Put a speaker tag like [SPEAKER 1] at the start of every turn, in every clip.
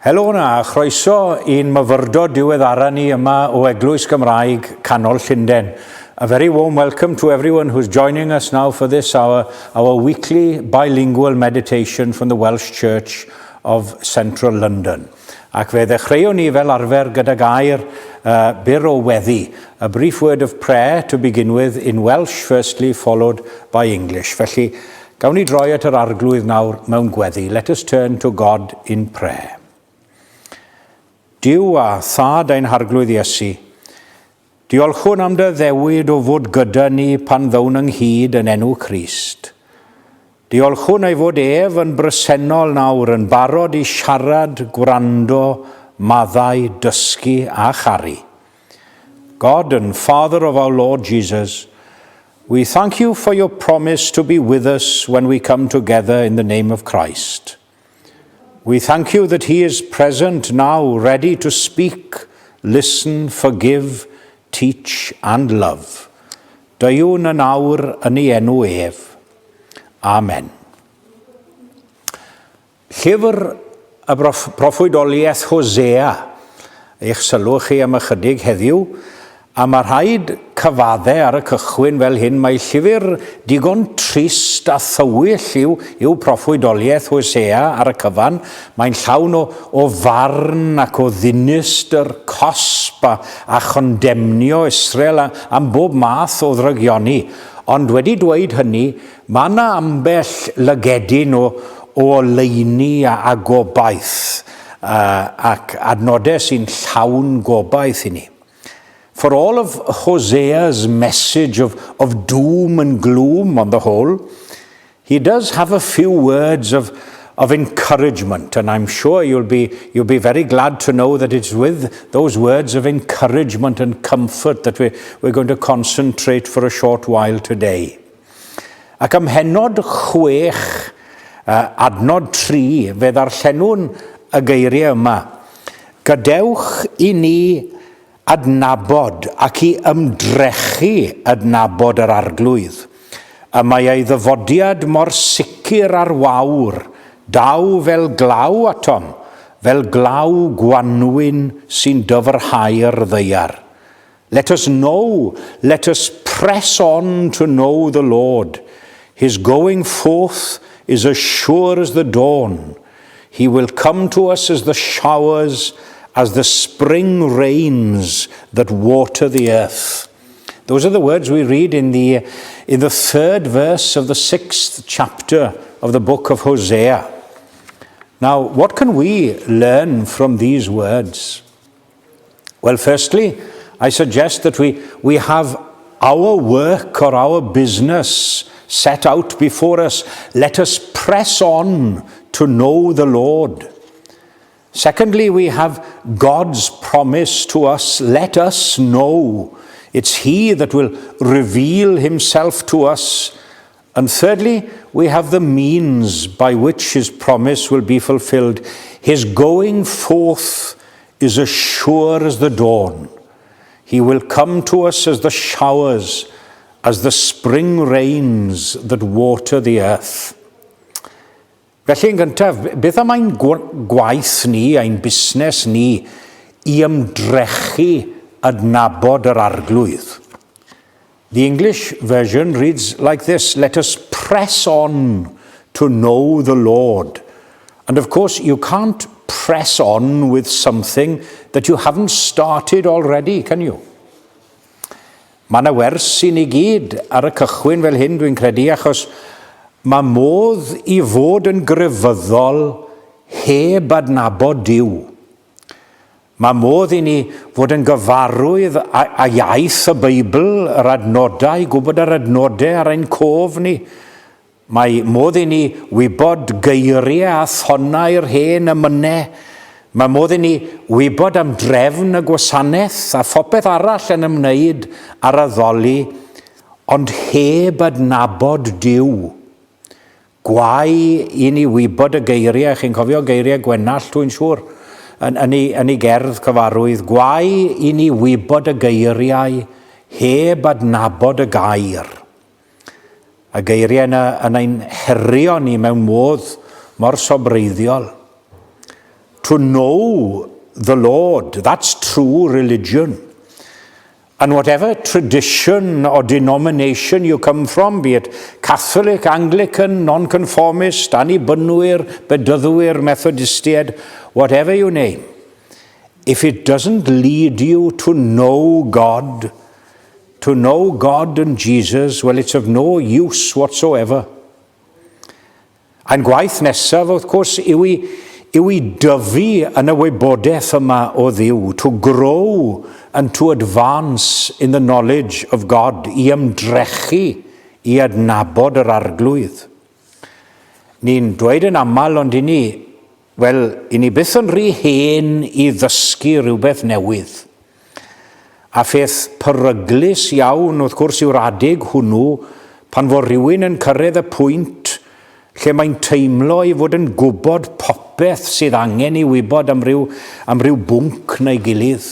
[SPEAKER 1] Helo 'na, a chroeso i'n myfyrdod diweddara ni yma o Eglwys Gymraeg Canol Llundain. A very warm welcome to everyone who's joining us now for this, our, our weekly bilingual meditation from the Welsh Church of Central London. Ac fe ddechreuwn ni fel arfer gyda gair uh, byr o weddi, a brief word of prayer to begin with in Welsh firstly, followed by English. Felly, Gawn ni droi at yr Arglwydd nawr mewn gweddi. Let us turn to God in prayer. Duw a Thad ein Harglwydd Iesu, diolchwn am dy ddewid o fod gyda ni pan ddown ynghyd yn enw Crist. Diolchwn ei fod ef yn bresennol nawr yn barod i siarad, gwrando, maddau, dysgu a charu. God and Father of our Lord Jesus, we thank you for your promise to be with us when we come together in the name of Christ. We thank you that he is present now, ready to speak, listen, forgive, teach and love. Deuwn yn awr yn ei enw ef. Amen. Llyfr y Proffwydoliaeth Hosea, eich sylw chi am ychydig heddiw, a mae rhaid cyfadde ar y cychwyn fel hyn mai llyfr digon trist a thywyll yw, yw Proffwydoliaeth Hosea ar y cyfan. Mae'n llawn o, o farn ac o ddinistr, cosb a, a chondemnio Israel am bob math o ddrygioni. Ond wedi dweud hynny, Mae yna ambell lygedyn o, o oleuni a, a gobaith uh, ac adnodau sy'n llawn gobaith i ni. For all of Hosea's message of, of doom and gloom on the whole, he does have a few words of, of encouragement, and I'm sure you'll be, you'll be very glad to know that it's with those words of encouragement and comfort that we, we're going to concentrate for a short while today. Ac ym mhennod 6, adnod 3, fe ddarllenwn y geiriau yma. Gadewch i ni adnabod ac i ymdrechu adnabod yr Arglwydd. Y mae ei ddyfodiad mor sicr â'r wawr, daw fel glaw atom, fel glaw gwanwyn sy'n dyfrhau'r ddaear. Let us know, let us press on to know the Lord. His going forth is as sure as the dawn. He will come to us as the showers, as the spring rains that water the earth. Those are the words we read in the, in the third verse of the sixth chapter of the book of Hosea. Now, what can we learn from these words? Well, firstly, I suggest that we, we have our work or our business set out before us. Let us press on to know the Lord. Secondly, we have God's promise to us. Let us know. It's He that will reveal Himself to us. And thirdly, we have the means by which His promise will be fulfilled. His going forth is as sure as the dawn. He will come to us as the showers, as the spring rains that water the earth. Felly yn gyntaf, beth am ein gwaith ni, ein busnes ni, i ymdrechu adnabod yr arglwydd? The English version reads like this, let us press on to know the Lord. And of course, you can't press on with something that you haven't started already, can you? Mae yna wers i ni gyd ar y cychwyn fel hyn, dwi'n credu, achos mae modd i fod yn grefyddol heb adnabod Duw. Mae modd i ni fod yn gyfarwydd â, â iaith y Beibl, yr adnodau, gwybod yr adnodau ar ein cof ni. Mae modd i ni wybod geiriau a thonau'r hen emynau. Mae modd i ni wybod am drefn y gwasanaeth a phopeth arall yn ymwneud â'r addoli, ond heb adnabod Duw. Gwae i ni wybod y geiriau, chi'n cofio geiriau Gwenallt, dwi'n siŵr, yn, yn, ei, yn ei gerdd cyfarwydd, gwae i ni wybod y geiriau heb adnabod y gair. Y geiriau yna yn ein herio ni mewn modd mor sobreiddiol. To know the Lord, that's true religion. And whatever tradition or denomination you come from, be it Catholic, Anglican, Nonconformist, Annibynwyr, Bedyddwyr, Methodistiaid, whatever you name, if it doesn't lead you to know God, to know God and Jesus, well, it's of no use whatsoever. Ein gwaith nesaf, wrth gwrs, yw i, yw i dyfu yn y wybodaeth yma o Dduw, to grow and to advance in the knowledge of God, i ymdrechu i adnabod yr Arglwydd. Ni'n dweud yn aml, ond i ni, wel, i ni byth yn rhy hen i ddysgu rhywbeth newydd. A pheth peryglus iawn, wrth gwrs, yw'r adeg hwnnw pan fo rhywun yn cyrraedd y pwynt lle mae'n teimlo ei fod yn gwybod popeth sydd angen ei wybod am ryw, am ryw bwnc neu gilydd.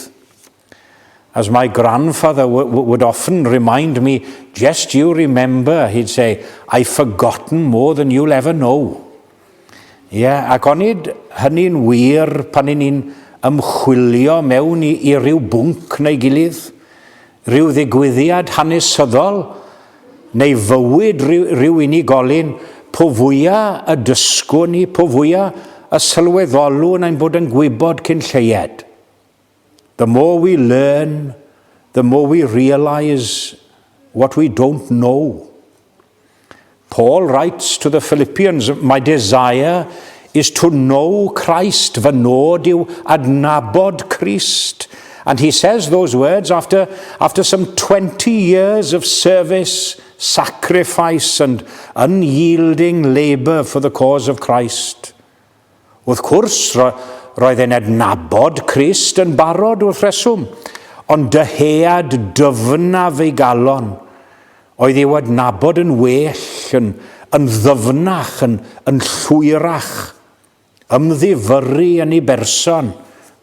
[SPEAKER 1] As my grandfather would often remind me, "Just you remember," he'd say, "I've forgotten more than you'll ever know." Ie, yeah, ac onid hynny'n wir pan y'n ni'n ymchwilio mewn i, i ryw bwnc neu gilydd, rhyw ddigwyddiad hanesyddol, neu fywyd rhyw, rhyw unigolyn, po fwyaf y dysgwn ni, po fwyaf y sylweddolwn ein bod yn gwybod cyn lleied. The more we learn, the more we realise what we don't know. Paul writes to the Philippians, "My desire is to know Christ." Fy nod yw adnabod Crist. And he says those words after some 20 years of service, sacrifice and unyielding labour for the cause of Christ. Wrth gwrs, roedd e'n adnabod Crist yn barod wrth reswm, ond dyhead dyfnaf ei galon oedd i'w adnabod yn well, yn, yn ddyfnach, yn, yn llwyrach, ymddifyrru yn ei berson,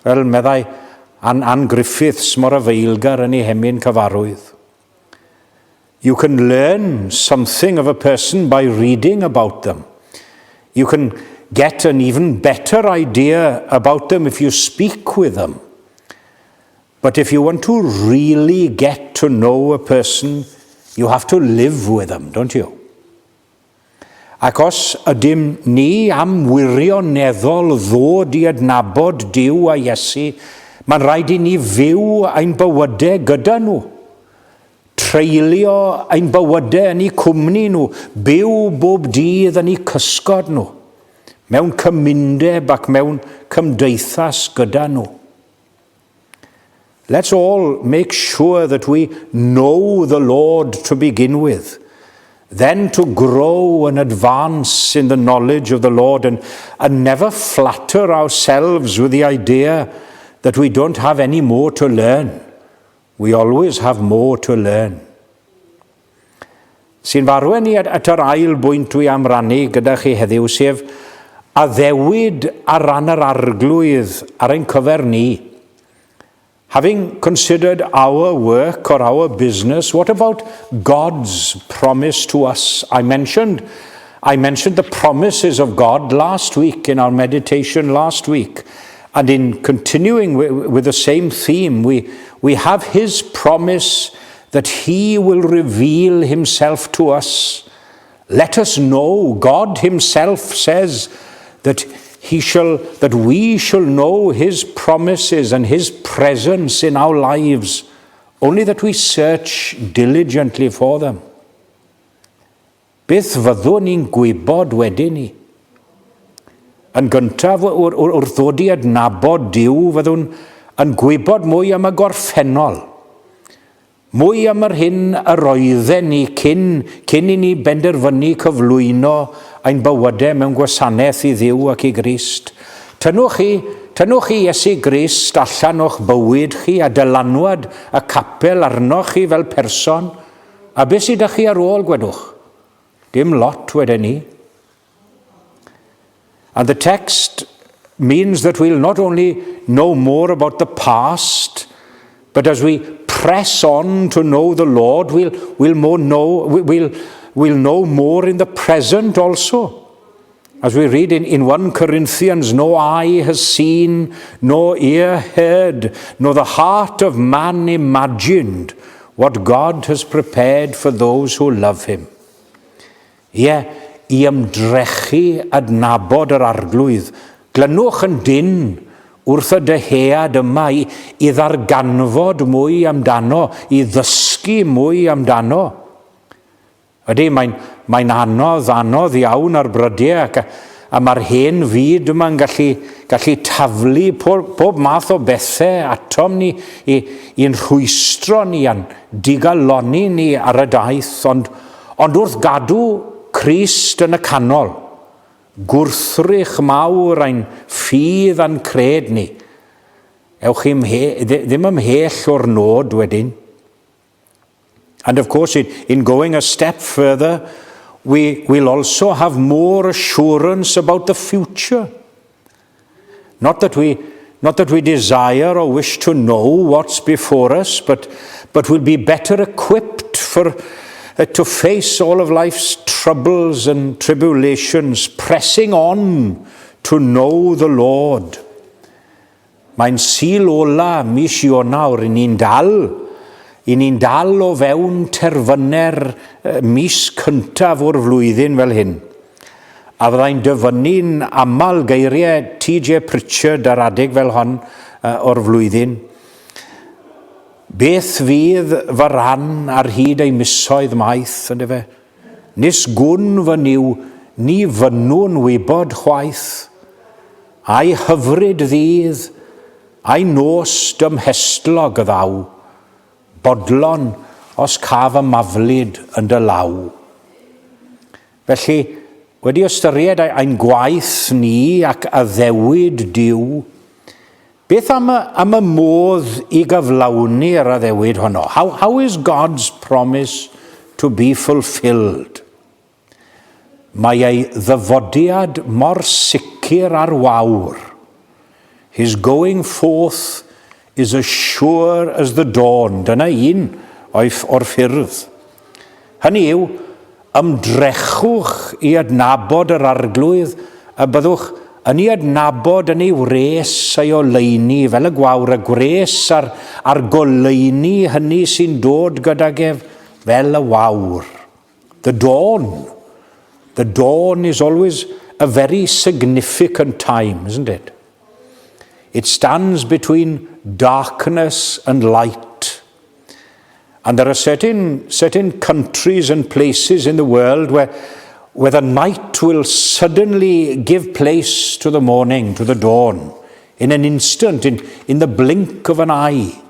[SPEAKER 1] fel meddai Ann, Ann Griffiths mor afaelgar yn ei hemyn cyfarwydd. You can learn something of a person by reading about them. You can get an even better idea about them if you speak with them. But if you want to really get to know a person, you have to live with them, don't you? Ac os ydym ni am wirioneddol ddod i adnabod Duw a Iesu, mae'n rhaid i ni fyw ein bywydau gyda nhw. Treulio ein bywydau yn eu cwmni nhw, byw bob dydd yn eu cysgod nhw, mewn cymundeb ac mewn cymdeithas gyda nhw. Let's all make sure that we know the Lord to begin with, then to grow and advance in the knowledge of the Lord and never flatter ourselves with the idea that we don't have any more to learn. We always have more to learn. Sy'n fy arwain i at yr ail bwynt dwi am rannu gyda chi heddiw, sef addewid ar ran yr Arglwydd ar ein cyfer ni. Having considered our work or our business, what about God's promise to us? I mentioned the promises of God last week in our meditation last week. And in continuing with the same theme, we have his promise that he will reveal himself to us. Let us know. God himself says that we shall know his promises and his presence in our lives, only that we search diligently for them. Beth fyddwn ni'n gwybod wedyn ni? Yn gyntaf, wrth ddod i adnabod Duw, fyddwn yn gwybod mwy am y gorffennol. Mwy am yr hyn yr oedden ni cyn, cyn i ni benderfynu cyflwyno ein bywydau mewn gwasanaeth i Dduw ac i Grist. Tynnwch chi, tynnwch chi Iesu Grist allan o'ch bywyd chi a dylanwad y capel arnoch chi fel person, a beth sydd â chi ar ôl, gwedwch? Dim lot wedyn ni. And the text means that we'll not only know more about the past, but as we press on to know the Lord, we'll more know, we'll know more in the present also. As we read in, in 1 Corinthians, no eye has seen, no ear heard, nor the heart of man imagined what God has prepared for those who love him. Ie, i ymdrechu adnabod yr Arglwydd. Glynwch yn dynn wrth y dyhead yma i, i ddarganfod mwy amdano, i ddysgu mwy amdano. Ydy, mae'n mae anodd, anodd iawn ar brydiau ac, a mae'r hen fyd yma'n gallu, gallu taflu pob, pob math o bethau atom ni i, i'n rhwystro ni a'n digalonni ni ar y daith, ond, ond wrth gadw Crist yn y canol, gwrthrych mawr ein ffydd a'n cred ni, ewch chi ymhe, ddim ymhell o'r nod wedyn. And of course, in, in going a step further, we will also have more assurance about the future. Not that we, not that we desire or wish to know what's before us, but, but we'll be better equipped for, uh, to face all of life's troubles and tribulations, pressing on to know the Lord. Mae'n Sul ola mis Ionawr, i ni'n dal, i ni'n dal o fewn terfyner mis cyntaf o'r flwyddyn fel hyn. A fyddai'n dyfynnu'n aml geiriau TJ Pritchard ar adeg fel hon o'r flwyddyn. Beth fydd fy rhan ar hyd ei misoedd maith, ynddo fe? Nis gwn fy Nuw, ni fynnwn wybod chwaith. Ai hyfryd ddydd, ai nos dymhestlog y ddaw, Bodlon os caf ymaflyd yn dy law. Felly, wedi ystyried ein gwaith ni ac addewid Duw, beth am y, am y modd i gyflawni'r addewid honno? How, how is God's promise to be fulfilled? Mae ei ddyfodiad mor sicr â'r wawr. His going forth is as sure as the dawn. Dyna un o'i, o'r ffyrdd. Hynny yw, ymdrechwch i adnabod yr Arglwydd a byddwch yn ei adnabod yn ei wres a'i oleuni, fel y gwawr, y gwres a'r, a'r goleuni hynny sy'n dod gydag ef fel y wawr. The dawn. The dawn is always a very significant time, isn't it? It stands between darkness and light. And there are certain, certain countries and places in the world where, where the night will suddenly give place to the morning, to the dawn, in an instant, in, in the blink of an eye.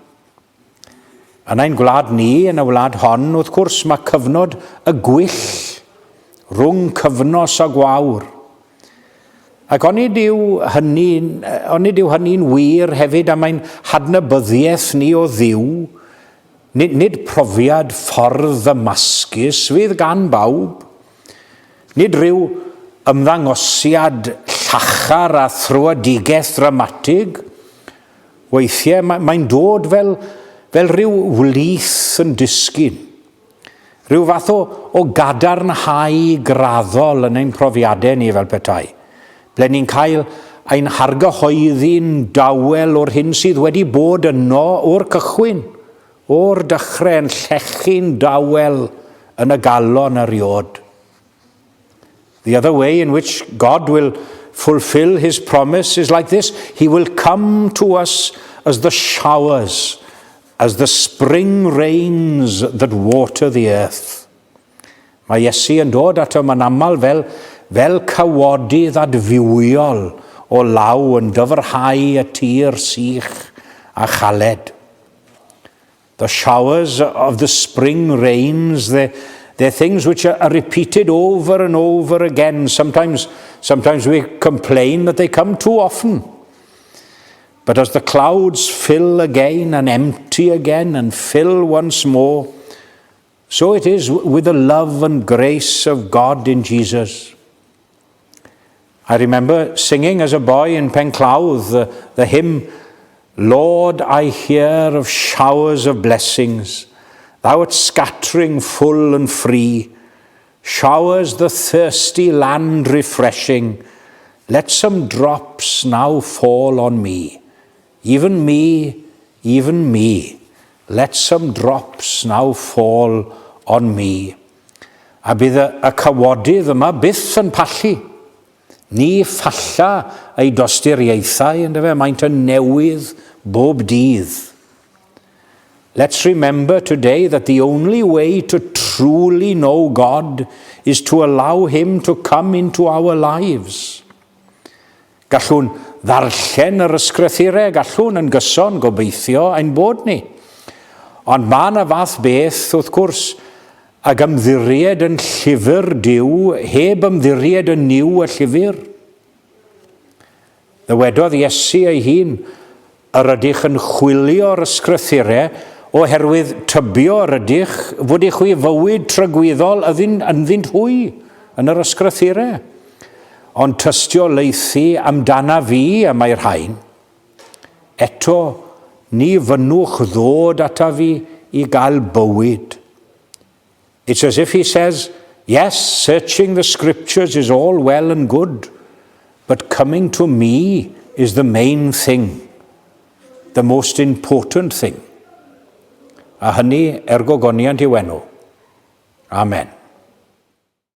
[SPEAKER 1] Yn ein gwlad ni, yn y wlad hon, wrth gwrs, mae cyfnod y gwyll rhwng cyfnos a gwawr. Ac onid yw hynny'n onid yw hynny'n wir hefyd am ein hadnabyddiaeth ni o Dduw? Nid, nid profiad ffordd Ddamascus fydd gan bawb. Nid rhyw ymddangosiad llachar a thröedigaeth ddramatig. Weithiau mae'n dod fel, fel rhyw wlith yn disgyn. Rhyw fath o, o gadarnhau graddol yn ein profiadau ni fel petai. Ble ni'n cael ein hargyhoeddi'n dawel o'r hyn sydd wedi bod yno o'r cychwyn, o'r dechrau yn llechu'n dawel yn y galon eriod. The other way in which God will fulfill his promise is like this. He will come to us as the showers, as the spring rains that water the earth. Mae Iesu yn dod atom yn aml fel, fel cawodydd adfywiol o law yn dyfrhau y tir sych a chaled. The showers of the spring rains, they're, they're things which are repeated over and over again. Sometimes, sometimes we complain that they come too often. But as the clouds fill again and empty again and fill once more, so it is with the love and grace of God in Jesus. I remember singing as a boy in Penclawdd the, the hymn, Lord, I hear of showers of blessings, thou art scattering full and free. Showers the thirsty land refreshing, Let some drops now fall on me. Even me, even me, Let some drops now fall on me. A bydd y, y cawodydd yma byth yn pallu. Ni phalla ei dosturiaethau, yndyfe, maent yn newydd bob dydd. Let's remember today that the only way to truly know God is to allow Him to come into our lives. Gallwn ddarllen yr ysgrythurau, gallwn yn gyson gobeithio ein bod ni. Ond mae yna fath beth, wrth gwrs, ag ymddiried yn llyfr Duw heb ymddiried yn Nuw y llyfr. Ddywedodd Iesu ei hun, Yr ydych yn chwilio'r ysgrythurau oherwydd tybio yr ydych fod i chwi fywyd tragwyddol ynddynt hwy yn yr ysgrythurau. Ond tystiolaethu amdana fi y mae rhain. Eto, ni fynnwch ddod ata fi i gael bywyd. It's as if he says, yes, searching the scriptures is all well and good, but coming to me is the main thing, the most important thing. A hynny er gogoniant i'w enw. Amen.